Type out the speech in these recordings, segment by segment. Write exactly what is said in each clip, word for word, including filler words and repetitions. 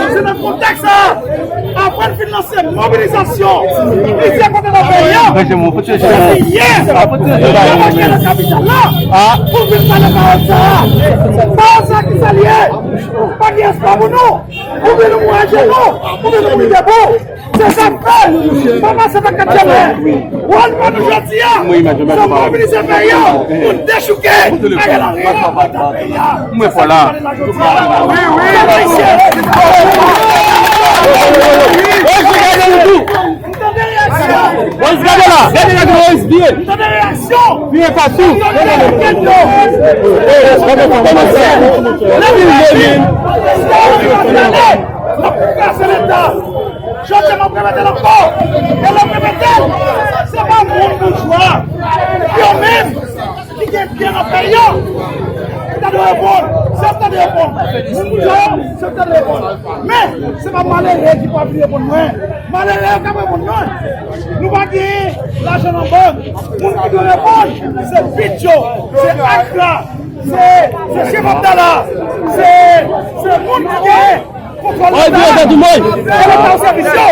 Se nan kontèks sa a, apre n fin lanse mobilizasyon plizyè kote nan peyi a, se yè, nou antre nan kapital la pou vin pale pawòl sa a. Pawòl sa a ki sa l ye? Pa gen espwa pou nou. Oubyen nou mouri ajenou, oubyen nou mouri debou. Se sa k fè, pa pase pa kat janm. Wòl pa nou jodi a, se mobilize peyi a pou dechouke Ariel Henry anba peyi a. Mwen fò la. Wi, wi. Moïse, gade nou tou. M tande reyaksyon. Moïse, gade la. Gade la, Moïse, byen. M tande reyaksyon. Byen, patou. M tande reyaksyon. Lè m leve, m ap kraze Leta. Jodi a, m ap repete l ankò. E lè m repete l, se pa moun boujwa yo menm ki gen byen nan peyi a ki ta dwe reponn. Se yo ki ta dwe reponn. Moun boujwa yo, se yo ki ta dwe reponn. Men, se pa malere ki pou ap vin reponn mwen. Malere yo k ap reponn mwen. Nou pa gen lajan nan bank. Moun ki dwe reponn, se Pitcho, se Akra, se, se Chèf Abdala, se, se moun ki gen kontwòl Leta, se Leta an sèvis yo.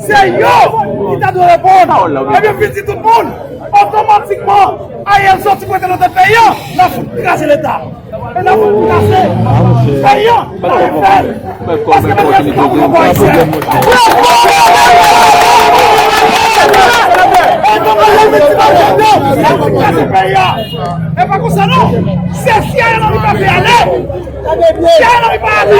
Se yo ki ta dwe reponn. Ebyen, vin di tout moun, otomatikman, Ariel soti pou ete nan tèt peyi a, l ap fout kraze Leta. E n ap kase peyi a, n ap fè l. Paske Ariel se pa pou pèp ayisyen. E donk, Ariel vin di bagay yo, n ap kase peyi a. E pa konsa non. Se si Ariel Henry pa vle ale, si Ariel Henry pa ale,